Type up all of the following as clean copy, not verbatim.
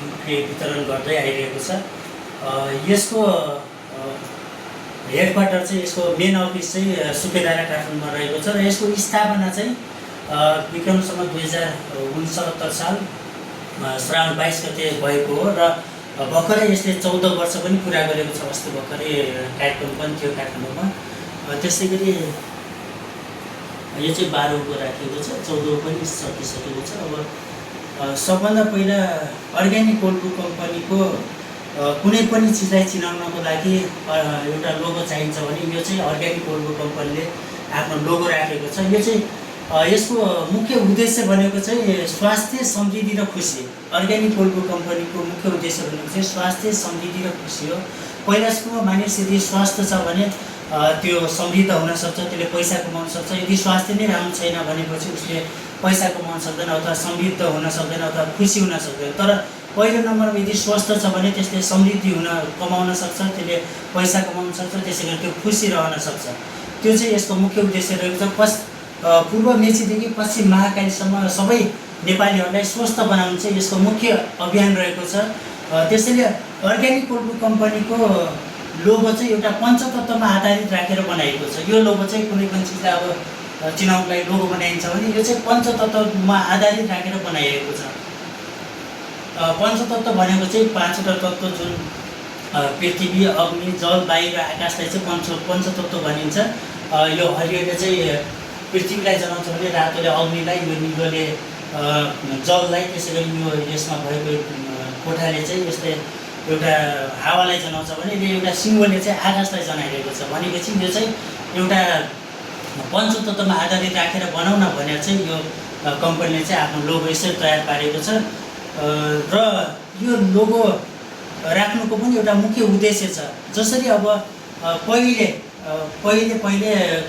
रूपले वितरण गर्दै आइरहेको छ। यसको हेडक्वार्टर चाहिँ यसको मेन अफिस चाहिँ सुकेदारा काठमाडौँमा रहेको छ र यसको स्थापना चाहिँ विक्रम सम्वत 2069 साल श्रावण 22 गते भएको हो र भर्खरै यसले 14 वर्ष पनि पुरा गरेको छ। अस्ति भर्खरै कार्यक्रम पनि थियो काठमाडौँमा। त्यसै गरी यो चाहिँ 12औं राखिएको छ, 14औं पनि सकिसकेको छ। अब सबभन्दा पहिला अर्ग्यानिक कोल्ड ब्रू कम्पनीको कुनै पनि चिजलाई चिनाउनको लागि एउटा लोगो चाहिन्छ भने यो चाहिँ अर्ग्यानिक कोल्ड ब्रू कम्पनीले आफ्नो लोगो राखेको छ। यो चाहिँ यसको मुख्य उद्देश्य भनेको चाहिँ स्वास्थ्य, समृद्धि र खुसी। अर्ग्यानिक कोल्ड ब्रू कम्पनीको मुख्य उद्देश्य भनेको चाहिँ स्वास्थ्य, समृद्धि र खुसी हो। पहिला सुरुमा मानिस यदि स्वस्थ छ भने त्यो समृद्ध हुन सक्छ, त्यसले पैसा कमाउन सक्छ। यदि स्वास्थ्य नै राम्रो छैन भनेपछि उसले पैसा कमाउन सक्दैन अथवा समृद्ध हुन सक्दैन अथवा खुसी हुन सक्दैन। तर पहिलो नम्बरमा यदि स्वस्थ छ भने त्यसले समृद्धि कमाउन सक्छ, त्यसले पैसा कमाउन सक्छ, त्यसै गरी त्यो खुसी रहन सक्छ। त्यो चाहिँ यसको मुख्य उद्देश्य रहेको छ। पूर्व मेचीदेखि पश्चिम महाकालीसम्म सबै नेपालीहरूलाई स्वस्थ बनाउनु चाहिँ यसको मुख्य अभियान रहेको छ। त्यसैले अर्ग्यानिक कोल्ड ब्रू कम्पनीको लोगो चाहिँ एउटा पञ्चतत्त्वमा आधारित राखेर बनाइएको छ। यो लोगो चाहिँ कुनै पनि चिजलाई अब चिनाउनको लागि लोगो बनाइन्छ भने यो चाहिँ पञ्चतत्त्वमा आधारित राखेर बनाइएको छ। पञ्चतत्त्व भनेको चाहिँ 5वटा तत्त्व जुन पृथ्वी, अग्नि, जल, वायु र आकाशलाई चाहिँ पञ्चतत्त्व भनिन्छ। यो हरियोले चाहिँ पृथ्वीलाई जनाउँछ भने रातोले अग्निलाई, यो निलोले जललाई, त्यसै गरी यो यसमा भएको कोठाले चाहिँ यसले एउटा हावालाई जनाउँछ भने एउटा सिङ्गोले चाहिँ आकाशलाई जनाइरहेको छ। भनेपछि यो चाहिँ एउटा पञ्चतत्त्वमा आधारित राखेर बनाउन भनेर चाहिँ यो कम्पनीले चाहिँ आफ्नो लोगो यसरी तयार पारेको छ। र यो लोगो राख्नुको पनि एउटा मुख्य उद्देश्य छ। जसरी अब पहिले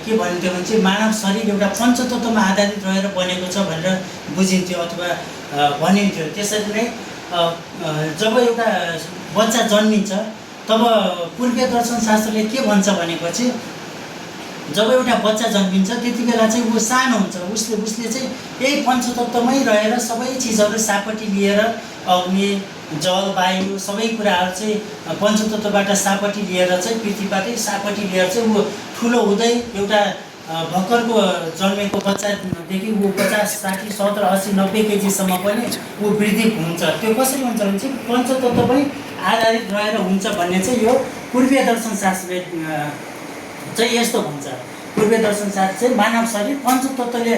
के भनिन्थ्यो भने चाहिँ मानव शरीर एउटा पञ्चतत्त्वमा आधारित रहेर बनेको छ भनेर बुझिन्थ्यो अथवा भनिन्थ्यो। त्यसरी नै जब एउटा बच्चा जन्मिन्छ तब पूर्वीय दर्शन शास्त्रले के भन्छ भनेपछि जब एउटा बच्चा जन्मिन्छ त्यति बेला चाहिँ ऊ सानो हुन्छ, उसले चाहिँ यही पञ्चतत्त्वमै रहेर सबै चिजहरू सापटी लिएर अग्नि, जल, वायु सबै कुराहरू चाहिँ पञ्चतत्त्वबाट सापटी लिएर चाहिँ पृथ्वीबाटै सापटी लिएर चाहिँ ऊ ठुलो हुँदै एउटा भर्खरको जन्मेको बच्चादेखि ऊ 50, 60, 70, 80, 90 केजीसम्म पनि ऊ वृद्धि हुन्छ। त्यो कसरी हुन्छ भने चाहिँ पञ्चतत्त्वमै आधारित रहेर हुन्छ भन्ने चाहिँ यो पूर्वीय दर्शन शास्त्रले चाहिँ यस्तो भन्छ। पूर्वीय दर्शन शास्त्र चाहिँ मानव शरीर पञ्चतत्त्वले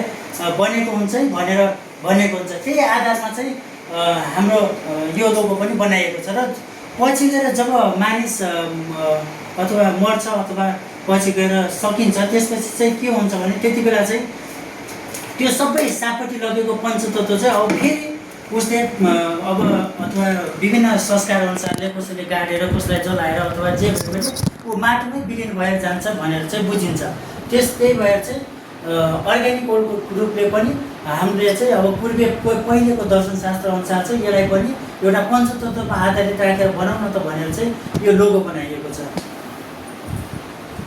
बनेको हुन्छ भनेर भनेको हुन्छ। त्यही आधारमा चाहिँ हाम्रो यो लोगो पनि बनाइएको छ। र पछि गएर जब मानिस अथवा मर्छ अथवा पछि गएर सकिन्छ त्यसपछि चाहिँ के हुन्छ भने त्यति बेला चाहिँ त्यो सबै सापटी लगेको पञ्चतत्त्व चाहिँ अब फेरि उसले अब अथवा विभिन्न संस्कार अनुसारले कसैले गाडेर कसैलाई जलाएर अथवा जे भने ऊ माटोमै विलिन भएर जान्छ भनेर चाहिँ बुझिन्छ। त्यही भएर चाहिँ अर्ग्यानिक कोल्ड रूपले पनि हामीले चाहिँ अब पहिलेको दर्शनशास्त्र अनुसार चाहिँ यसलाई पनि एउटा पञ्चतत्त्वमा आधारित राखेर बनाउन त भनेर चाहिँ यो लोगो बनाइएको छ।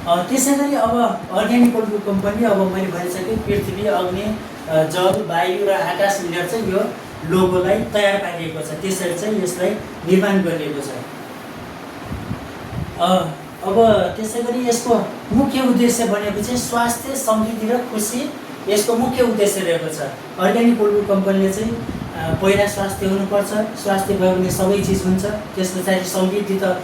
त्यसै गरी अब अर्ग्यानिक कोल्ड ब्रू कम्पनी अब मैले भनिसकेँ पृथ्वी, अग्नि, जल, वायु र आकाश मिलेर चाहिँ यो लोगोलाई तयार पारिएको छ। त्यसरी चाहिँ यसलाई निर्माण गरिएको छ। अब त्यसै गरी यसको मुख्य उद्देश्य भनेको चाहिँ स्वास्थ्य, समृद्धि र खुसी यसको मुख्य उद्देश्य रहेको छ। अर्ग्यानिक कोल्ड ब्रू कम्पनीले चाहिँ पहिला स्वास्थ्य हुनुपर्छ, स्वास्थ्य भयो भने सबै चिज हुन्छ। त्यस पछाडि समृद्धि त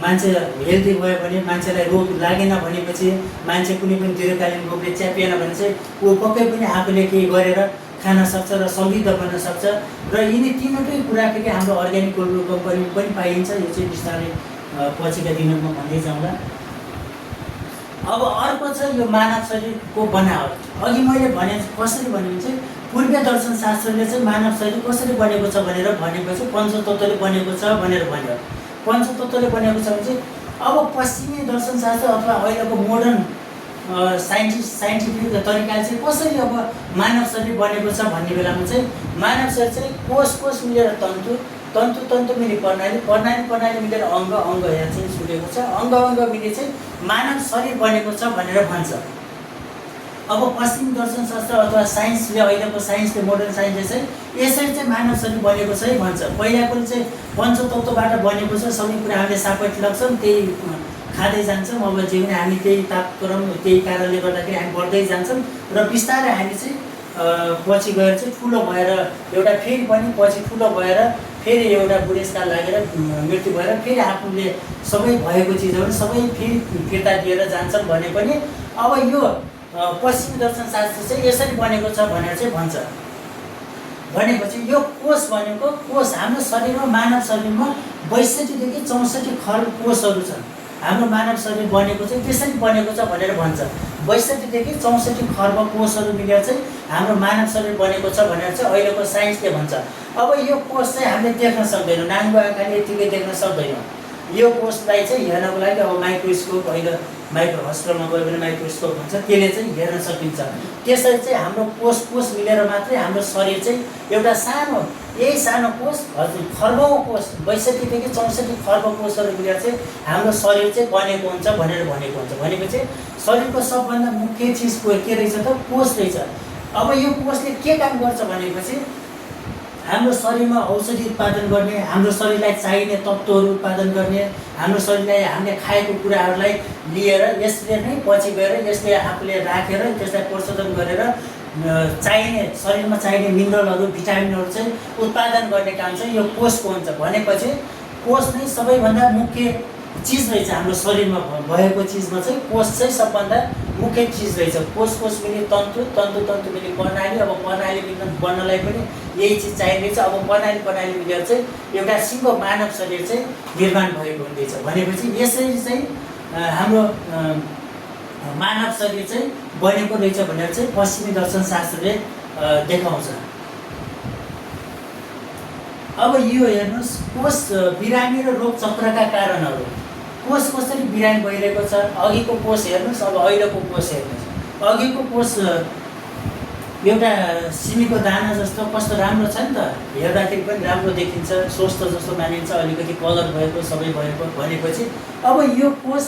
मान्छे हेल्दी भयो भने मान्छेलाई रोग लागेन भनेपछि मान्छे कुनै पनि दीर्घकालीन रोगले च्यापिएन भने चाहिँ ऊ पक्कै पनि आफूले केही गरेर खान सक्छ र समृद्ध बन्न सक्छ। र यिनी तीनवटै कुरा फेरि हाम्रो अर्ग्यानिक कोल्ड ब्रू कम्पनी पनि पाइन्छ। यो चाहिँ बिस्तारै पछिका दिनमा भन्दै जाउँला। अब अर्को छ यो मानव शरीरको बनावट। अघि मैले भने कसरी भने चाहिँ पूर्वीय दर्शन शास्त्रले चाहिँ मानव शरीर कसरी बनेको छ भनेर भनेपछि पञ्चतत्त्वले बनेको छ भनेर भन्यो। पञ्चतत्त्वले बनेको छ भने चाहिँ अब पश्चिमी दर्शनशास्त्र अथवा अहिलेको मोडर्न साइन्टिफिक तरिकाले चाहिँ कसरी अब मानव शरीर बनेको छ भन्ने बेलामा चाहिँ मानव शरीर चाहिँ कोष मिलेर तन्तु मिली प्रणाली मिलेर अङ्ग यहाँ चाहिँ छुटेको छ। अङ्ग मिले चाहिँ मानव शरीर बनेको छ भनेर भन्छ। अब पश्चिमी दर्शनशास्त्र अथवा साइन्सले अहिलेको साइन्सले मोडर्न साइन्सले चाहिँ यसरी चाहिँ मानव शरीर बनेको छ है भन्छ। पहिलाको चाहिँ पञ्चतत्त्वबाट बनेको छ, सबै कुरा हामीले सापट लाग्छौँ, त्यही खाँदै जान्छौँ। अब जे पनि हामी त्यही तापक्रम त्यही कारणले गर्दाखेरि हामी बढ्दै जान्छौँ र बिस्तारै हामी चाहिँ पछि गएर चाहिँ ठुलो भएर एउटा फेरि पनि पछि ठुलो भएर फेरि एउटा बुढेसकाल लागेर मृत्यु भएर फेरि आफूले सबै भएको चिजहरू सबै फेरि फिर्ता दिएर जान्छन् भने पनि अब यो पश्चिमी दर्शनशास्त्र चाहिँ यसरी बनेको छ भनेर चाहिँ भन्छ। भनेपछि यो कोष भनेको कोष हाम्रो शरीरमा मानव शरीरमा 62देखि 64 खर्ब कोषहरू छन्। हाम्रो मानव शरीर बनेको चाहिँ त्यसरी बनेको छ भनेर भन्छ। 62देखि 64 खर्ब कोषहरू मिलेर चाहिँ हाम्रो मानव शरीर बनेको छ भनेर चाहिँ अहिलेको साइन्सले भन्छ। अब यो कोष चाहिँ हामीले देख्न सक्दैनौँ, नानीको आँखाले यतिकै देख्न सक्दैनौँ। यो कोषलाई चाहिँ हेर्नको लागि अब माइक्रोस्कोप अहिले माइक्रो हस्पिटलमा गयो भने माइक्रोस्कोप भन्छ, त्यसले चाहिँ हेर्न सकिन्छ। त्यसरी चाहिँ हाम्रो कोष मिलेर मात्रै हाम्रो शरीर चाहिँ एउटा सानो यही सानो कोष खर्बौँ कोष 62देखि 64 खर्ब कोषहरू मिलेर चाहिँ हाम्रो शरीर चाहिँ बनेको हुन्छ भनेर भनेको हुन्छ। भनेपछि शरीरको सबभन्दा मुख्य चिज के रहेछ त कोष रहेछ। अब यो कोषले के काम गर्छ भनेपछि हाम्रो शरीरमा औषधि उत्पादन गर्ने, हाम्रो शरीरलाई चाहिने तत्त्वहरू उत्पादन गर्ने, हाम्रो शरीरलाई हामीले खाएको कुराहरूलाई लिएर यसले नै पछि गएर यसले आफूले राखेर त्यसलाई प्रशोधन गरेर चाहिने शरीरमा चाहिने मिनरलहरू भिटामिनहरू चाहिँ उत्पादन गर्ने काम चाहिँ यो कोषको हुन्छ। भनेपछि कोष नै सबैभन्दा मुख्य चिज रहेछ। हाम्रो शरीरमा भएको चिजमा चाहिँ कोष चाहिँ सबभन्दा मुख्य चिज रहेछ। कोष मिली तन्तु मिली प्रणाली। अब प्रणाली बन्नलाई पनि यही चिज चाहिँदैछ। अब प्रणाली मिलेर चाहिँ एउटा सिङ्गो मानव शरीर चाहिँ निर्माण भएको हुँदैछ। भनेपछि यसरी चाहिँ हाम्रो मानव शरीर चाहिँ बनेको रहेछ भनेर चाहिँ पश्चिमी दर्शनशास्त्रले देखाउँछ। अब यो हेर्नुहोस् कोष बिरामी र रोग चक्रका कारणहरू। कोष कसरी बिरामी भइरहेको छ, अघिको कोष हेर्नुहोस्, अब अहिलेको कोष हेर्नुहोस्। अघिको कोष एउटा सिमीको दाना जस्तो कस्तो राम्रो छ नि त, हेर्दाखेरि पनि राम्रो देखिन्छ, स्वस्थ जस्तो मानिन्छ, अलिकति कलर भएको सबै भएको। भनेपछि अब यो कोष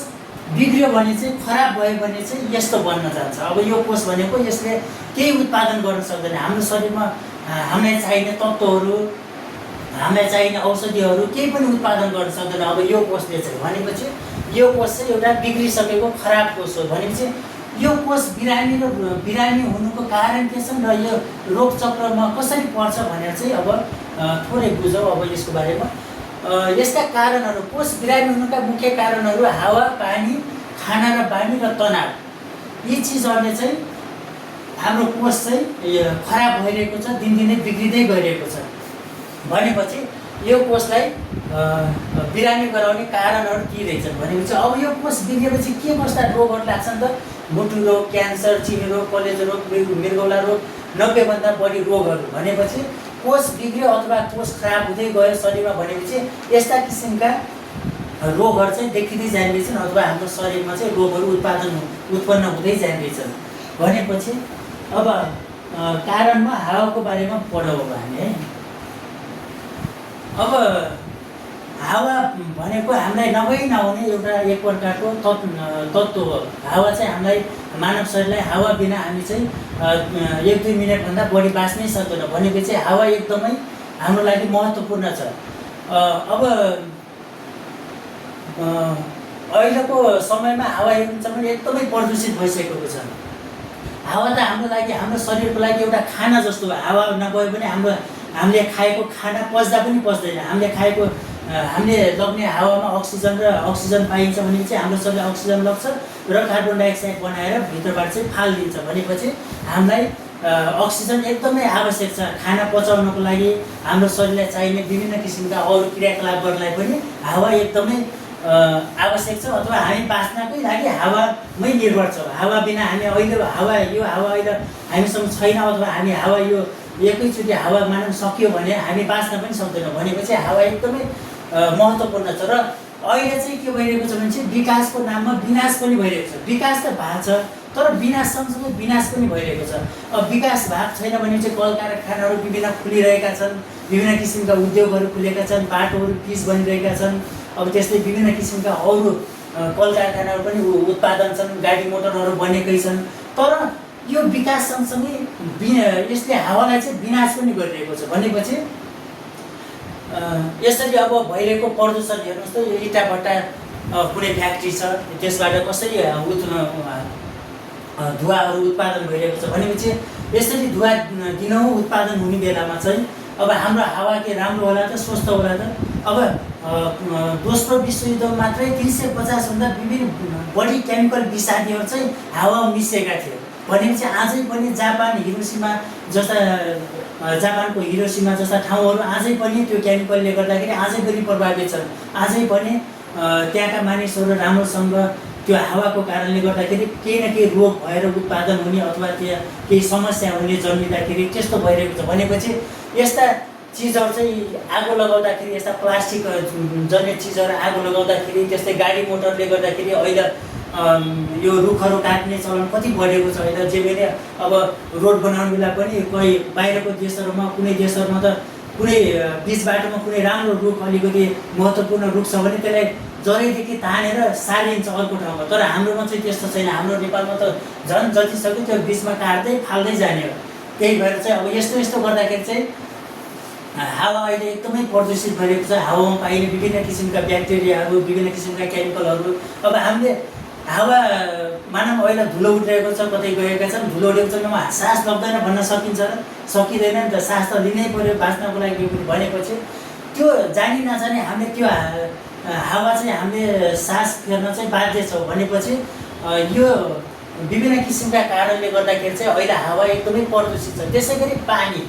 बिग्रियो भने चाहिँ खराब भयो भने चाहिँ यस्तो बन्न जान्छ। अब यो कोष भनेको यसले केही उत्पादन गर्न सक्दैन। हाम्रो शरीरमा हामीलाई चाहिने तत्त्वहरू हामीलाई चाहिने औषधिहरू केही पनि उत्पादन गर्न सक्दैन अब यो कोषले चाहिँ। भनेपछि यो कोष चाहिँ एउटा बिग्रिसकेको खराब कोष हो। भनेपछि यो कोष बिरामी हुनुको कारण के छन् र यो रोग चक्रमा कसरी पर्छ भनेर चाहिँ अब थोरै बुझौँ अब यसको बारेमा। यसका कारणहरू, कोष बिरामी हुनुका मुख्य कारणहरू हावा, पानी, खाना र बानी र तनाव। यी चिजहरूले चाहिँ हाम्रो कोष चाहिँ खराब भइरहेको छ, दिनदिनै बिग्रिँदै गइरहेको छ। भनेपछि यो कोषलाई बिरामी गराउने कारणहरू के रहेछन् भनेपछि अब यो कोष बिग्रेपछि के कस्ता रोगहरू लाग्छन् त? मुटु रोग, क्यान्सर, चिनी रोग, कलेजो रोग, मृगौला रोग, 90भन्दा बढी रोगहरू। भनेपछि कोष बिग्रियो अथवा कोष खराब हुँदै गयो शरीरमा भनेपछि यस्ता किसिमका रोगहरू चाहिँ देखिँदै जाँदैछन् अथवा हाम्रो शरीरमा चाहिँ रोगहरू उत्पन्न हुँदै जाँदैछन्। भनेपछि अब कारणमा हावाको बारेमा पढौँ अब हामी है। अब हावा भनेको हामीलाई नहुने एउटा एक प्रकारको तत्त्व हो। हावा चाहिँ हामीलाई मानव शरीरलाई हावा बिना हामी चाहिँ 1-2 मिनटभन्दा बढी बाँच्नै सक्दैनौँ। भनेपछि हावा एकदमै हाम्रो लागि महत्त्वपूर्ण छ। अब अहिलेको समयमा हावा हेर्नुहुन्छ भने एकदमै प्रदूषित भइसकेको छ। हावा त हाम्रो लागि, हाम्रो शरीरको लागि एउटा खाना जस्तो हो। हावा नभए पनि हामीले खाएको खाना पच्दा पनि पच्दैन। हामीले लग्ने हावामा अक्सिजन पाइन्छ भने चाहिँ हाम्रो शरीरले अक्सिजन लग्छ र कार्बन डाइअक्साइड बनाएर भित्रबाट चाहिँ फालिदिन्छ। भनेपछि हामीलाई अक्सिजन एकदमै आवश्यक छ। खाना पचाउनको लागि हाम्रो शरीरलाई चाहिने विभिन्न किसिमका अरू क्रियाकलाप गर्नलाई पनि हावा एकदमै आवश्यक छ। अथवा हामी बाँच्नकै लागि हावामै निर्भर छौँ। हावा बिना हामी यो हावा अहिले हामीसँग छैन अथवा हामी हावा यो एकैचोटि हावा मानव सक्यो भने हामी बाँच्न पनि सक्दैनौँ। भनेपछि हावा एकदमै महत्त्वपूर्ण छ। र अहिले चाहिँ के भइरहेको छ भने चाहिँ विकासको नाममा विनाश पनि भइरहेको छ। विकास त भएको छ तर विनाश सँगसँगै विनाश पनि भइरहेको छ। अब विकास भएको छैन भने चाहिँ कल कारखानाहरू विभिन्न खुलिरहेका छन्, विभिन्न किसिमका उद्योगहरू खुलेका छन्, बाटोहरू पिच बनिरहेका छन्। अब त्यस्तै विभिन्न किसिमका अरू कल कारखानाहरू पनि उत्पादन छन्, गाडी मोटरहरू बनेकै छन्। तर यो विकास सँगसँगै यसले हावालाई चाहिँ विनाश पनि गरिरहेको छ भनेपछि यसरी अब भइरहेको प्रदूषण हेर्नुहोस् त, यो इटाभट्टा कुनै फ्याक्ट्री छ त्यसबाट कसरी धुवाहरू उत्पादन भइरहेको छ भनेपछि यसरी धुवा दिनहुँ उत्पादन हुने बेलामा चाहिँ अब हाम्रो हावा के राम्रो होला त, स्वस्थ होला त? अब दोस्रो विश्वयुद्धमा मात्रै 350भन्दा बढी केमिकल विषादीहरू चाहिँ हावामा मिसिएका थिए भनेपछि आजै पनि जापानको हिरोसिमा जस्ता ठाउँहरू आजै पनि त्यो केमिकलले गर्दाखेरि आजै पनि प्रभावित छन्। आजै पनि त्यहाँका मानिसहरू राम्रोसँग त्यो हावाको कारणले गर्दाखेरि केही न केही रोग भएर उत्पादन हुने अथवा त्यहाँ केही समस्या हुने जन्मिँदाखेरि त्यस्तो भइरहेको छ भनेपछि यस्ता चिजहरू चाहिँ आगो लगाउँदाखेरि, यस्ता प्लास्टिक जन्य चिजहरू आगो लगाउँदाखेरि, त्यस्तै गाडी मोटरले गर्दाखेरि अहिले यो रुखहरू काट्ने चलन कति बढेको छ होइन। जे पनि अब रोड बनाउने बेला पनि कोही बाहिरको देशहरूमा, कुनै देशहरूमा त कुनै बिच बाटोमा कुनै राम्रो रुख, अलिकति महत्त्वपूर्ण रुख छ भने त्यसलाई जरैदेखि तानेर सारिन्छ अर्को ठाउँमा, तर हाम्रोमा चाहिँ त्यस्तो छैन। हाम्रो नेपालमा त झन् जति सक्यो त्यो बिचमा काट्दै फाल्दै जाने हो। त्यही भएर चाहिँ अब यस्तो गर्दाखेरि चाहिँ हावा अहिले एकदमै प्रदूषित भइरहेको छ। हावामा पाइने विभिन्न किसिमका ब्याक्टेरियाहरू, विभिन्न किसिमका केमिकलहरू, अब हामीले हावा मानव अहिले धुलो उठिरहेको छ, कतै गएका छन्, धुलो उठेको छ, सास लग्दैन भन्न सकिन्छ र सकिँदैन नि त, सास त लिनै पऱ्यो बाँच्नको लागि भनेपछि त्यो जानी नजाने हामीले त्यो हावा चाहिँ हामीले सास फेर्न चाहिँ बाध्य छौँ भनेपछि यो विभिन्न किसिमका कारणले गर्दाखेरि चाहिँ अहिले हावा एकदमै प्रदूषित छ। त्यसै गरी पानी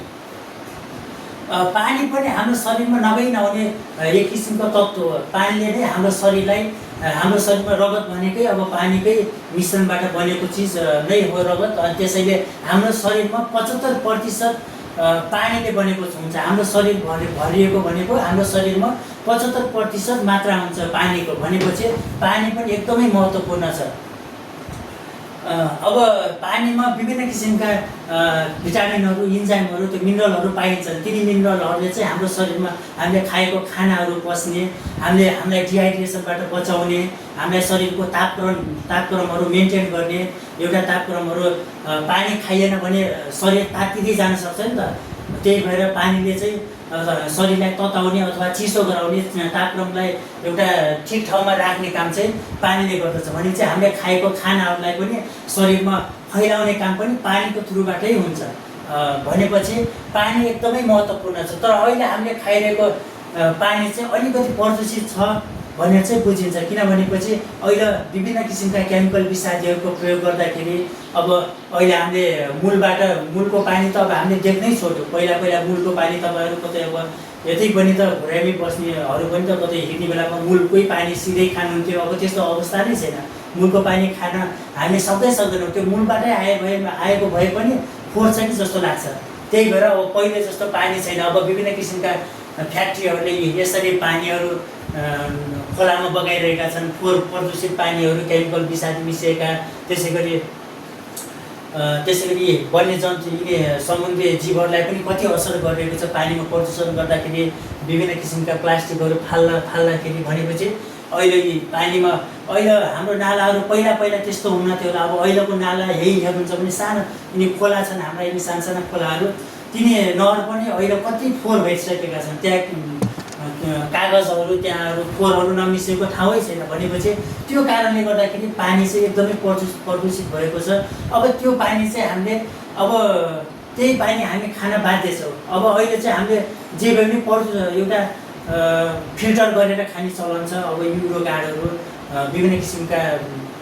पनि हाम्रो शरीरमा नहुने एक किसिमको तत्त्व हो। पानीले नै हाम्रो शरीरमा रगत भनेकै अब पानीकै मिश्रणबाट बनेको चिज नै हो रगत। अनि त्यसैले हाम्रो शरीरमा 75% पानीले बनेको हुन्छ। हाम्रो शरीर भरिएको भनेको हाम्रो शरीरमा 75% मात्रा हुन्छ पानीको भनेपछि पानी पनि एकदमै महत्त्वपूर्ण छ। अब पानीमा विभिन्न किसिमका भिटामिनहरू, इन्जाइमहरू, त्यो मिनरलहरू पाइन्छन्। तिनी मिनरलहरूले चाहिँ हाम्रो शरीरमा हामीले खाएको खानाहरू पच्ने, हामीलाई डिहाइड्रेसनबाट बचाउने, हामीलाई शरीरको तापक्रमहरू मेन्टेन गर्ने, एउटा तापक्रमहरू पानी खाइएन भने शरीर तात्तिँदै जान सक्छ नि त। त्यही भएर पानीले चाहिँ शरीरलाई तताउने अथवा चिसो गराउने, तापक्रमलाई एउटा ठिक ठाउँमा राख्ने काम चाहिँ पानीले गर्दछ भने चाहिँ हामीले खाएको खानाहरूलाई पनि शरीरमा फैलाउने काम पनि पानीको थ्रुबाटै हुन्छ भनेपछि पानी एकदमै महत्त्वपूर्ण छ। तर अहिले हामीले खाइरहेको पानी चाहिँ अलिकति प्रदूषित छ भनेर चाहिँ बुझिन्छ, किनभनेपछि अहिले विभिन्न किसिमका केमिकल विषादीहरूको प्रयोग गर्दाखेरि अब अहिले हामीले मूलको पानी त अब हामीले देख्नै छोड्यौँ। पहिला मूलको पानी तपाईँहरू कतै अब यतै पनि त घुराइमै बस्नेहरू पनि त कतै हिँड्ने बेलामा मूलकै पानी सिधै खानुहुन्थ्यो। अब त्यस्तो अवस्था नै छैन। मूलको पानी खान हामी सक्दैनौँ। त्यो मूलबाटै आएको भए पनि फोहोर छ कि जस्तो लाग्छ। त्यही भएर अब पहिले जस्तो पानी छैन। अब विभिन्न किसिमका फ्याक्ट्रीहरूले यसरी पानीहरू खोलामा बगाइरहेका छन्, फोहोर प्रदूषित पानीहरू, केमिकल विषादी मिसिएका। त्यसै गरी वन्यजन्तु, यिनी समुद्री जीवहरूलाई पनि कति असर गरिरहेको छ पानीमा प्रदूषण गर्दाखेरि। विभिन्न किसिमका प्लास्टिकहरू फाल्दाखेरि भनेपछि अहिले पानीमा हाम्रो नालाहरू पहिला त्यस्तो हुन थियो होला। अब अहिलेको नाला हेर्नुहुन्छ भने सानो यिनी खोला छन्, हाम्रा यिनी साना खोलाहरू, तिनी नहर पनि अहिले कति फोहोर भइसकेका छन्। त्यहाँ कागजहरू, त्यहाँहरू फोहोरहरू नमिसिएको ठाउँै छैन भनेपछि त्यो कारणले गर्दाखेरि पानी चाहिँ एकदमै प्रदूषित भएको छ। अब त्यो पानी चाहिँ हामीले अब त्यही पानी हामी खान बाध्य छौँ। अब अहिले चाहिँ हामीले जे भए पनि एउटा फिल्टर गरेर खाने चलन छ। अब युरो गाडहरू, विभिन्न किसिमका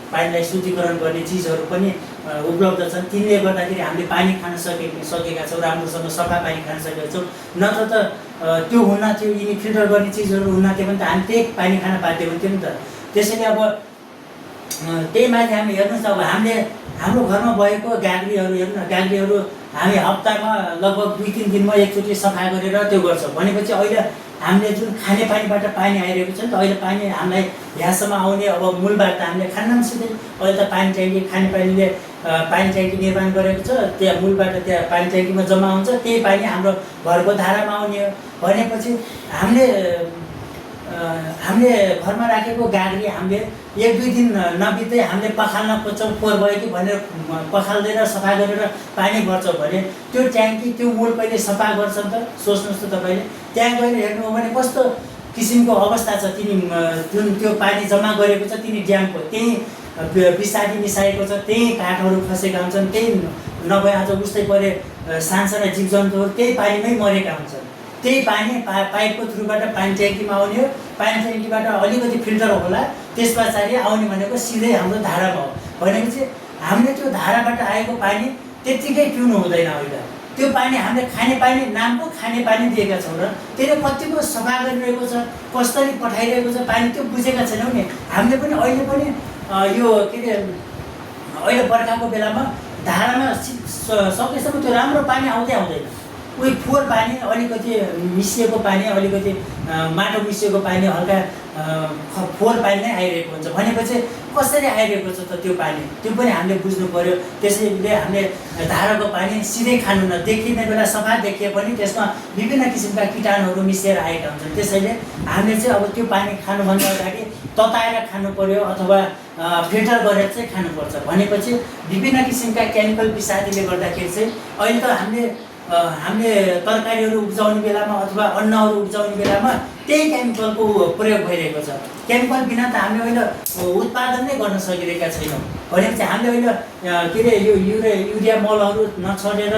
पानीलाई शुद्धिकरण गर्ने चिजहरू पनि उपलब्ध छन्। तिनले गर्दाखेरि हामीले पानी खान सकेका छौँ, राम्रोसँग सफा पानी खान सकेका छौँ। नत्र त त्यो हुन्न थियो, यिनी फिल्टर गर्ने चिजहरू हुन्न थियो भने त हामी त्यही पानी खान बाध्य हुन्थ्यो नि त। त्यसैले अब त्यही माथि हामी हेर्नुहोस्, अब हामीले हाम्रो घरमा भएको गाग्रीहरू हेर्नु न, गाग्रीहरू हामी हप्तामा लगभग 2-3 दिनमा एकचोटि सफा गरेर त्यो गर्छौँ भनेपछि अहिले हामीले जुन खानेपानीबाट पानी आइरहेको छ नि त, अहिले पानी हामीलाई यहाँसम्म आउने अब मूलबाट हामीले खान्नसिधै अहिले त पानी ट्याङ्की, खानेपानीले पानी ट्याङ्की निर्माण गरेको छ, त्यहाँ मूलबाट त्यहाँ पानी ट्याङ्कीमा जम्मा हुन्छ, त्यही पानी हाम्रो घरको धारामा आउने हो भनेपछि हामीले हामीले घरमा राखेको गाग्री हामीले 1-2 दिन नबित्दै हामीले पखाल्न खोज्छौँ, फोहोर भयो कि भनेर पखाल्दैन सफा गरेर पानी भर्छौँ भने त्यो ट्याङ्की त्यो मूल कहिले सफा गर्छ त? सोच्नुहोस् त तपाईँले। त्यहाँ गएर हेर्नुभयो भने कस्तो किसिमको अवस्था छ। जुन त्यो पानी जम्मा गरेको छ तिनी ड्यामको त्यही विषादी मिसाएको छ, त्यही काठहरू खसेका हुन्छन्, त्यही नभए आज उस्तै परे सानसाना जीवजन्तुहरू त्यही पानीमै मरेका हुन्छन्। त्यही पानी पाइपको थ्रुबाट पानी ट्याङ्कीमा आउने हो, पानी ट्याङ्कीबाट अलिकति फिल्टर होला, त्यस पछाडि आउने भनेको सिधै हाम्रो धारामा हो। भनेपछि हामीले त्यो धाराबाट आएको पानी त्यत्तिकै पिउनु हुँदैन होइन। त्यो पानी हामीले खानेपानी नामको खानेपानी दिएका छौँ र त्यसले कतिको सफा गरिरहेको छ, कसरी पठाइरहेको छ पानी त्यो बुझेका छैनौँ नि। हामीले पनि अहिले पनि यो के अरे अहिले बर्खाको बेलामा धारामा सकेसम्म त्यो राम्रो पानी आउँदैन। उही फोहोर पानी, अलिकति मिसिएको पानी, अलिकति माटो मिसिएको पानी, हल्का फोहोर पानी नै आइरहेको हुन्छ। भनेपछि कसरी आइरहेको छ त त्यो पानी? त्यो पनि हामीले बुझ्नु पर्यो। त्यसैले हामीले धाराको पानी सिधै खानु न, देखिने बेला सफा देखिए पनि त्यसमा विभिन्न किसिमका कीटाणुहरू मिसिएर आएका हुन्छन्। त्यसैले हामीले चाहिँ अब त्यो पानी खानुभन्दा अगाडि तताएर खानु पर्यो अथवा फिल्टर गरेर चाहिँ खानुपर्छ। भनेपछि विभिन्न किसिमका केमिकल विषादीले गर्दाखेरि चाहिँ अहिले त हामीले तरकारीहरू उब्जाउने बेलामा अथवा अन्नहरू उब्जाउने बेलामा त्यही केमिकलको प्रयोग भइरहेको छ। केमिकल बिना त हामीले अहिले उत्पादन नै गर्न सकिरहेका छैनौँ। भनेपछि हामीले अहिले के अरे यो युरिया मलहरू नछडेर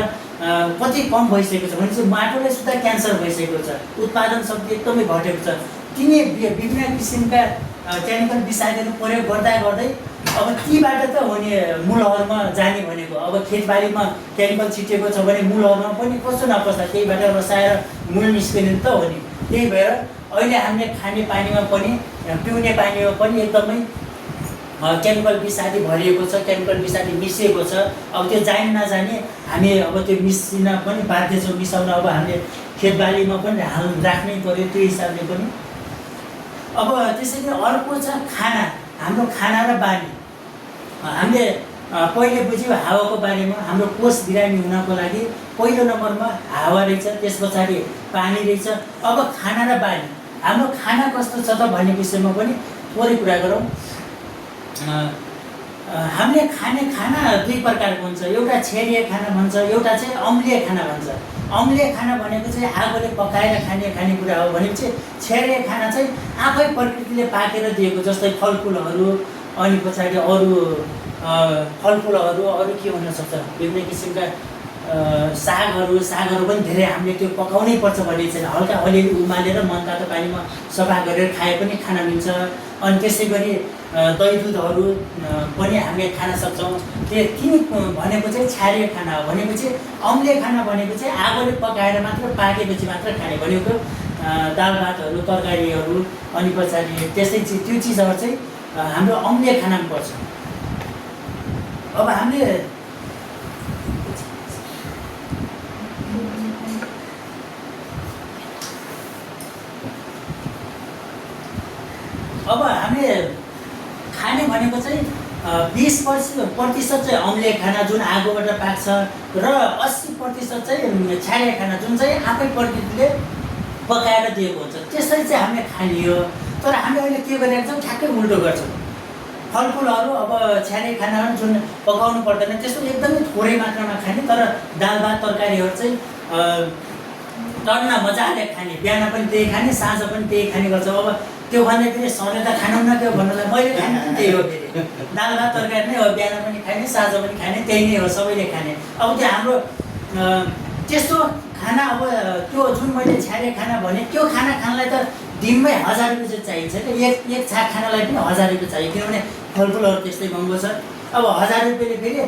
कति कम भइसकेको छ। भनेपछि माटोले सुद्धा क्यान्सर भइसकेको छ, उत्पादन शक्ति एकदमै घटेको छ। तिनी विभिन्न किसिमका केमिकल विषादीहरू प्रयोग गर्दै अब तीबाट त हो नि मूलहरूमा जाने भनेको। अब खेतबारीमा केमिकल छिटेको छ भने मूलहरूमा पनि कस्तो नपस्दा त्यहीबाट रसाएर मूल निस्किने त हो नि। त्यही भएर अहिले हामीले खाने पानीमा पनि पिउने पानीमा पनि एकदमै केमिकल विषादी भरिएको छ, केमिकल विषादी मिसिएको छ। अब त्यो जाने नजाने हामी अब त्यो मिसिन पनि बाध्य छौँ मिसाउन। अब हामीले खेतबारीमा पनि राख्नै पर्यो त्यो हिसाबले पनि। अब त्यसैले अर्को छ खाना, हाम्रो खाना र बानी। हामीले पहिले बुझ्यौँ हावाको बारेमा। हाम्रो कोष बिरामी हुनको लागि पहिलो नम्बरमा हावा रहेछ, त्यस पछाडि पानी रहेछ। अब खाना र बानी, हाम्रो खाना कस्तो छ त भन्ने विषयमा पनि थोरै कुरा गरौँ। हामीले खाने खाना 2 प्रकारको हुन्छ। एउटा छेडिए खाना भन्छ, एउटा चाहिँ अम्लीय खाना भन्छ। अम्लीय खाना भनेको चाहिँ आगोले पकाएर खानेकुरा हो। भनेपछि छेडिए खाना चाहिँ आफै प्रकृतिले पाकेर दिएको, जस्तै फलफुलहरू, अनि पछाडि अरू फलफुलहरू, अरू के भन्न सक्छ विभिन्न किसिमका सागहरू पनि धेरै हामीले त्यो पकाउनै पर्छ भन्ने छैन। हल्का अलिअलि उमालेर मनतातो पानीमा सफा गरेर खाए पनि खान मिल्छ। अनि त्यसै गरी दही दुधहरू पनि हामीले खान सक्छौँ। ती भनेको चाहिँ क्षारीय खाना हो। भनेपछि अम्लीय खाना भनेको चाहिँ आगोले पकाएर मात्र पाकेपछि मात्र खाने भनेको दाल भातहरू, तरकारीहरू, अनि पछाडि त्यस्तै त्यो चिजहरू चाहिँ हाम्रो अम्लीय खानामा पर्छ। अब हामीले खाने भनेको चाहिँ 20% चाहिँ अम्लीय खाना जुन आगोबाट पाक्छ र 80% चाहिँ क्षारीय खाना जुन चाहिँ आफै प्रकृतिले पकाएर दिएको हुन्छ। त्यसरी चाहिँ हामीले खाने हो। तर हामीले अहिले के गरिरहेको छौँ, ठ्याक्कै उल्टो गर्छौँ। फलफुलहरू अब क्षारीय खानाहरू जुन पकाउनु पर्दैन त्यस्तो एकदमै थोरै मात्रामा खाने, तर दाल भात तरकारीहरू चाहिँ टन्न मजाले खाने, बिहान पनि त्यही खाने, साँझ पनि त्यही खाने गर्छौँ। अब त्यो भन्दाखेरि सधैँ त खानु न त्यो भन्नलाई मैले खाने त्यही हो। फेरि दाल भात तरकारी नै हो, बिहान पनि खाने, साँझ पनि खाने, त्यही नै हो, सबैले खाने। अब त्यो हाम्रो त्यस्तो खाना, अब त्यो जुन मैले क्षारीय खाना भने त्यो खाना खानलाई त दिनमै 1000 रुपियाँ चाहिँ चाहिन्छ क्या। एक छाक खानालाई पनि 1000 रुपियाँ चाहियो, किनभने फलफुलहरू त्यस्तै महँगो छ। अब 1000 रुपियाँले फेरि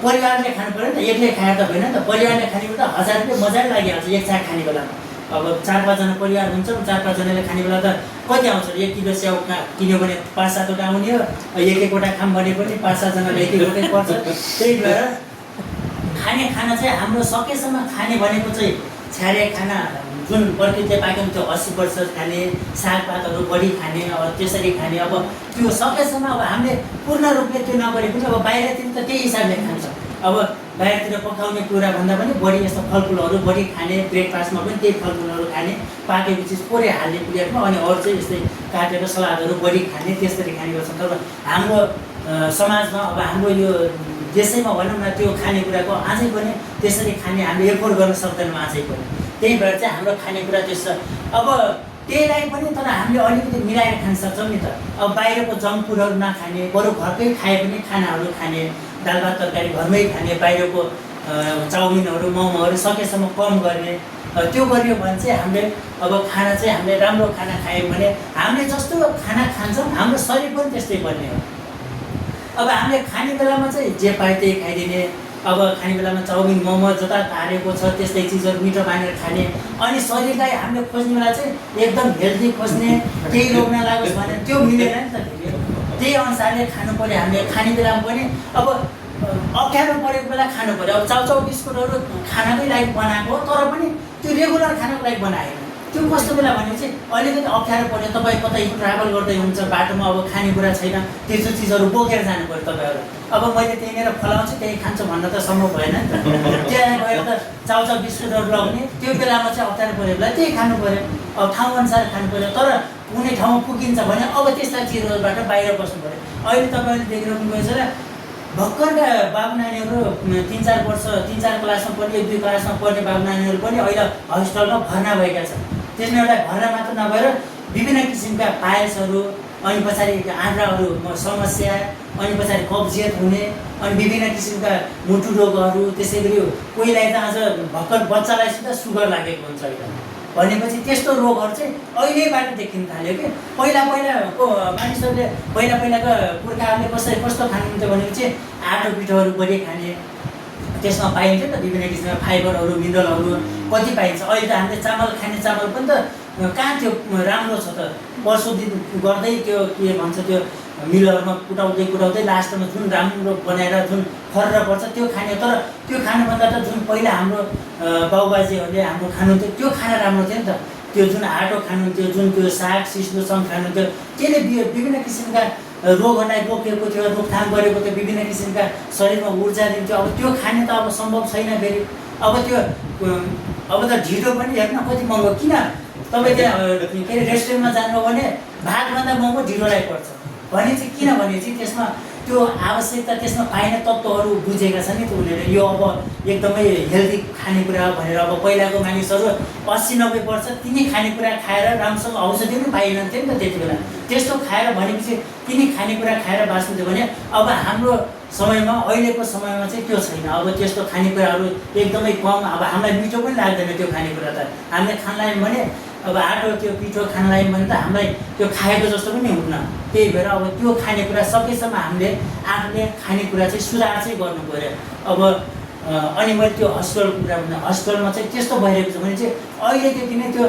परिवारले खानु पऱ्यो नि त, एक्लै खाएर त भएन नि त। परिवारले खाने बेला 1000 रुपियाँ मजाले लागिहाल्छ एक छाक खाने बेलामा। अब 4-5 जना परिवार हुन्छ, 4-5 जनाले खाने बेला त कति आउँछ? 1 किलो स्याउ किन्यो भने 5-7 वटा आउने हो। एक वटा खाम भने पनि 5-7 जनाले एक वटै पर्छ। त्यही भएर खाना चाहिँ हाम्रो सकेसम्म खाने भनेको चाहिँ क्षारीय खाना जुन प्रकृतिले पाक्यो त्यो 80% खाने, सागपातहरू बढी खाने, अब त्यसरी खाने। अब त्यो सकेसम्म अब हामीले पूर्ण रूपले त्यो नगरे पनि अब बाहिरतिर त त्यही हिसाबले खान्छ। अब बाहिरतिर पकाउने कुरा भन्दा पनि बढी यस्तो फलफुलहरू बढी खाने, ब्रेकफास्टमा पनि त्यही फलफुलहरू खाने, पाकेपछि पोरे हाल्ने प्लेटमा, अनि अरू चाहिँ यस्तै काटेर सलादहरू बढी खाने, त्यसरी खाने गर्छन्। तर हाम्रो समाजमा अब हाम्रो यो देशैमा भनौँ न त्यो खानेकुराको अझै पनि त्यसरी खाने हामीले एफोर्ड गर्न सक्दैनौँ अझै पनि। त्यही भएर चाहिँ हाम्रो खानेकुरा त्यस्तो अब त्यहीलाई पनि तर हामीले अलिकति मिलाएर खान सक्छौँ नि त। अब बाहिरको जङ्क फुडहरू नखाने, बरु घरकै खाए पनि खानाहरू खाने, दाल भात तरकारी घरमै खाने, बाहिरको चाउमिनहरू मोमोहरू सकेसम्म कम गर्ने। त्यो गरियो भने चाहिँ हामीले अब खाना चाहिँ हामीले राम्रो खाना खायौँ भने हामीले जस्तो खाना खान्छौँ हाम्रो शरीर पनि त्यस्तै बन्ने हो। अब हामीले खाने बेलामा चाहिँ जे पाए त्यही खाइदिने, अब खाने बेलामा चाउमिन मोमो जता हारेको छ त्यस्तै चिजहरू मिठो मानेर खाने, अनि शरीरलाई हामीले खोज्ने बेला चाहिँ एकदम हेल्दी खोज्ने, केही रोग नलागोस् भने त्यो मिलेन नि त। त्यही अनुसारले खानु पऱ्यो। हामीले खाने बेलामा पनि अब अप्ठ्यारो परेको बेला खानु पऱ्यो। अब चाउचाउ बिस्कुटहरू खानाकै लागि बनाएको हो, तर पनि त्यो रेगुलर खानको लागि बनाएन। त्यो कस्तो बेला भने चाहिँ अलिकति अप्ठ्यारो पऱ्यो, तपाईँ कतै ट्राभल गर्दै हुनुहुन्छ, बाटोमा अब खानेकुरा छैन, त्यस्तो चिजहरू बोकेर जानु पऱ्यो तपाईँहरू। अब मैले त्यहीँनिर फलाउँछु त्यही खान्छु भन्न त सम्भव भएन नि त। त्यहाँ गएर त चाउचाउ बिस्कुटहरू लगाउने, त्यो बेलामा चाहिँ अप्ठ्यारो पऱ्यो बेला त्यही खानु पऱ्यो। अब ठाउँअनुसार खानु पऱ्यो। तर कुनै ठाउँमा पुगिन्छ भने अब त्यस्ता चिजहरूबाट बाहिर बस्नु पऱ्यो। अहिले तपाईँहरूले देखिरहनु भएको छ र भर्खरका बाबु नानीहरू 3-4 वर्ष 3-4 क्लासमा पढ्ने, 1-2 क्लासमा पढ्ने बाबु नानीहरू पनि अहिले हस्पिटलमा भर्ना भएका छन्। त्यसमा एउटा भर्ना मात्र नभएर विभिन्न किसिमका पायल्सहरू, अनि पछाडि आन्द्राहरू समस्या, अनि पछाडि कब्जियत हुने, अनि विभिन्न किसिमका मुटु रोगहरू, त्यसै गरी कोहीलाई त आज भर्खर बच्चालाई सिधा सुगर लागेको हुन्छ अहिले। भनेपछि त्यस्तो रोगहरू चाहिँ अहिलेबाट देखिन थाल्यो कि पहिलाको मानिसहरूले पहिलाका पुर्खाहरूले कस्तो खानुहुन्थ्यो भनेपछि आटो पिठोहरू बढी खाने, त्यसमा पाइन्थ्यो त विभिन्न किसिमका फाइबरहरू मिनरलहरू कति पाइन्छ। अहिले त हामीले चामल खाने चामल पनि त कहाँ त्यो राम्रो छ त। वर्षौँ दिन गर्दै त्यो के भन्छ त्यो मिलहरूमा कुटाउँदै लास्टमा जुन राम्रो बनाएर जुन फरेर पर्छ त्यो खाने। तर त्यो खानुभन्दा त जुन पहिला हाम्रो बाउबाजेहरूले हाम्रो खानुहुन्थ्यो त्यो खाना राम्रो थियो नि त। त्यो जुन आटो खानुहुन्थ्यो, जुन त्यो साग सिस्नोसँग खानुहुन्थ्यो, त्यसले विभिन्न किसिमका रोगहरूलाई रोकेको थियो, रोकथाम गरेको थियो, विभिन्न किसिमका शरीरमा ऊर्जा दिन्थ्यो। अब त्यो खाने त अब सम्भव छैन फेरि। अब त्यो अब त ढिँडो पनि हेर्न कति महँगो। किन तपाईँ त्यहाँ के अरे रेस्टुरेन्टमा जानुभयो भने भातभन्दा महँगो ढिँडोलाई पर्छ भने चाहिँ किनभने चाहिँ त्यसमा त्यो आवश्यकता, त्यसमा पाइने तत्त्वहरू बुझेका छन् नि त उनीहरूले। यो अब एकदमै हेल्दी खानेकुरा भनेर अब पहिलाको मानिसहरू 80-90 वर्ष तिनी खानेकुरा खाएर राम्रोसँग औषधि पनि पाइनन्थ्यो नि त त्यति बेला। त्यस्तो खाएर भनेपछि तिनी खानेकुरा खाएर बाँच्नुहुन्थ्यो भने अब हाम्रो समयमा अहिलेको समयमा चाहिँ त्यो छैन। अब त्यस्तो खानेकुराहरू एकदमै कम। अब हामीलाई मिठो पनि लाग्दैन त्यो खानेकुरा त। हामीले खान लाग्यौँ भने अब आटो त्यो पिठो खान लाग्यौँ भने त हामीलाई त्यो खाएको जस्तो पनि हुन्न। त्यही भएर अब त्यो खानेकुरा सकेसम्म हामीले आफूले खानेकुरा चाहिँ सुधार चाहिँ गर्नु पऱ्यो। अब अनि मैले त्यो हस्पिटलको कुरा भन्दा हस्पिटलमा चाहिँ त्यस्तो भइरहेको छ भने चाहिँ अहिलेदेखि नै त्यो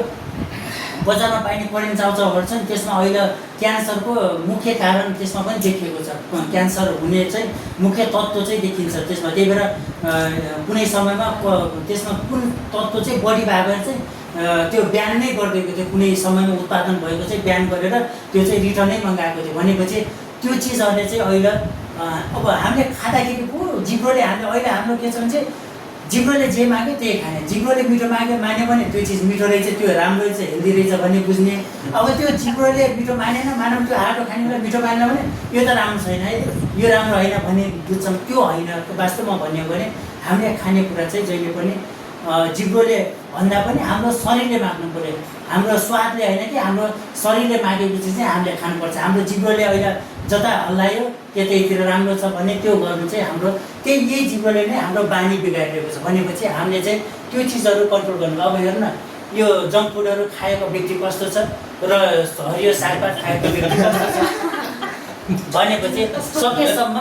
बजारमा पाइने कोरियन चाउचाउहरू छ नि, त्यसमा अहिले क्यान्सरको मुख्य कारण त्यसमा पनि देखिएको छ। क्यान्सर हुने चाहिँ मुख्य तत्त्व चाहिँ देखिन्छ त्यसमा। त्यही भएर कुनै समयमा त्यसमा कुन तत्त्व चाहिँ बढी भयो भने चाहिँ त्यो बिहान नै गरिदिएको थियो। कुनै समयमा उत्पादन भएको चाहिँ बिहान गरेर त्यो चाहिँ रिटर्नै मगाएको थियो। भनेपछि त्यो चिजहरूले चाहिँ अहिले अब हामीले खाँदाखेरि पो जिब्रोले अहिले हाम्रो के छ भने चाहिँ जिब्रोले जे माग्यो त्यही खाने। जिब्रोले मिठो मान्यो भने त्यो चिज मिठो रहेछ, त्यो राम्रो रहेछ, हेल्दी रहेछ भन्ने बुझ्ने। अब त्यो जिब्रोले मिठो मानेन, मानौँ त्यो आटो खाने बेला मिठो मानेन भने यो त राम्रो छैन है, यो राम्रो होइन भन्ने बुझ्छौँ। त्यो होइन। वास्तवमा भन्यो भने हामीले खानेकुरा चाहिँ जहिले पनि जिब्रोले भन्दा पनि हाम्रो शरीरले माग्नु पऱ्यो। हाम्रो स्वादले होइन कि हाम्रो शरीरले मागेपछि चाहिँ हामीले खानुपर्छ। हाम्रो जिब्रोले अहिले जता हल्लायो त्यतैतिर राम्रो छ भने त्यो गर्नु चाहिँ हाम्रो यही जिब्रोले नै हाम्रो बानी बिगारिरहेको छ। भनेपछि हामीले चाहिँ त्यो चिजहरू कन्ट्रोल गर्नु। अब हेर्नु न, यो जङ्क फुडहरू खाएको व्यक्ति कस्तो छ र हरियो सागपात खाएको व्यक्ति कस्तो छ भनेपछि सकेसम्म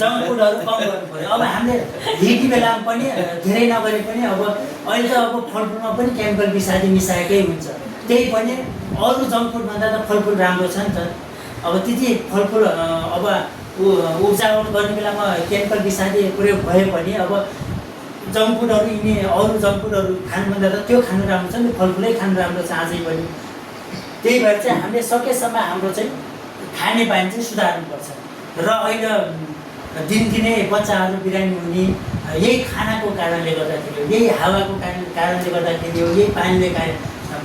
जङ्क फुडहरू कम गर्नु पऱ्यो। अब हामीले हिटी बेलामा पनि धेरै नगरे पनि अब अहिले त अब फलफुलमा पनि केमिकल मिसाएकै हुन्छ। त्यही पनि अरू जङ्क फुडभन्दा त फलफुल राम्रो छ नि त। अब त्यति फलफुल अब उब्जावट गर्ने बेलामा केमिकल प्रयोग भयो भने अब जङ्क फुडहरू यिनी अरू जङ्क फुडहरू खानुभन्दा त त्यो खानु राम्रो छ नि, फलफुलै खानु राम्रो छ अझै पनि। त्यही भएर चाहिँ हामीले सकेसम्म हाम्रो चाहिँ खाने बानी चाहिँ सुधार्नुपर्छ। र अहिले दिनदिनै बच्चाहरू बिरामी हुने यही खानाको कारणले गर्दाखेरि हो, यही हावाको कारणले गर्दाखेरि हो, यही पानीले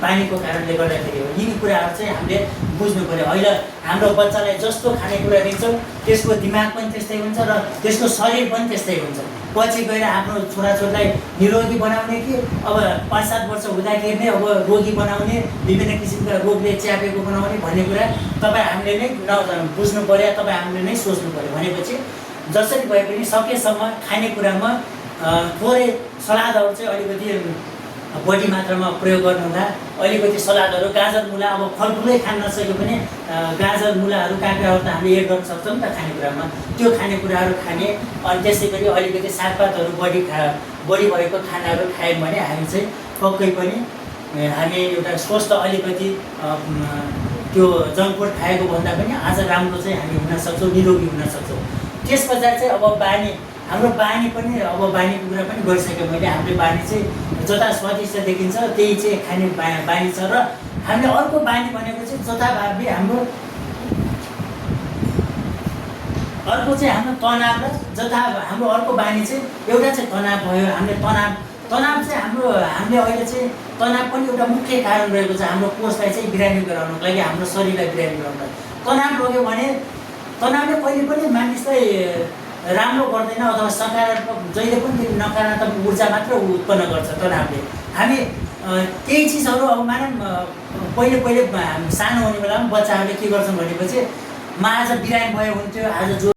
बानीको कारणले गर्दाखेरि हो। यी कुराहरू चाहिँ हामीले बुझ्नु पऱ्यो। अहिले हाम्रो बच्चालाई जस्तो खानेकुरा दिन्छौँ त्यसको दिमाग पनि त्यस्तै हुन्छ र त्यसको शरीर पनि त्यस्तै हुन्छ। पछि गएर आफ्नो छोराछोरीलाई निरोगी बनाउने कि अब 5-7 वर्ष हुँदाखेरि नै अब रोगी बनाउने, विभिन्न किसिमका रोगले च्यापेको बनाउने भन्ने कुरा तपाईँ हामीले नै बुझ्नु पऱ्यो, तपाईँ हामीले नै सोच्नु पऱ्यो। भनेपछि जसरी भए पनि सकेसम्म खानेकुरामा थोरै सलादहरू चाहिँ अलिकति बढी मात्रामा प्रयोग गर्नुहोला। अलिकति सलादहरू गाजर मुला, अब फलफुलै खान नसके पनि गाजर मुलाहरू काँक्राहरू त हामीले एड गर्न सक्छौँ नि त खानेकुरामा। त्यो खानेकुराहरू खाने, अनि त्यसै गरी अलिकति सागपातहरू बढी भएको खानाहरू खायौँ भने हामी चाहिँ पक्कै पनि हामी एउटा स्वस्थ अलिकति त्यो जङ्क फुड खाएको भन्दा पनि आज राम्रो चाहिँ हामी हुन सक्छौँ, निरोगी हुन सक्छौँ। त्यस पछाडि चाहिँ अब बानी, हाम्रो बानी पनि अब बानीको कुरा पनि गरिसकेँ मैले। हाम्रो बानी चाहिँ जता स्वादिष्ट देखिन्छ त्यही चाहिँ खाने बानी छ। र हामीले अर्को बानी भनेको चाहिँ जताभावी हाम्रो अर्को चाहिँ हाम्रो तनाव, र जता हाम्रो अर्को बानी चाहिँ एउटा चाहिँ तनाव भयो। हामीले तनाव चाहिँ हामीले अहिले चाहिँ तनाव पनि एउटा मुख्य कारण रहेको छ हाम्रो कोषलाई चाहिँ बिरामी गराउनको लागि, हाम्रो शरीरलाई बिरामी गराउनको लागि। तनाव रोग्यो भने तनावले कहिले पनि मानिसलाई राम्रो गर्दैन, अथवा सकारात्मक जहिले पनि नकारात्मक ऊर्जा मात्र उत्पन्न गर्छ तनावले। हामी केही चिजहरू अब मानौँ पहिले सानो हुने बेलामा बच्चाहरूले के गर्छन् भनेपछि म आज बिरामी भयो हुन्थ्यो, आज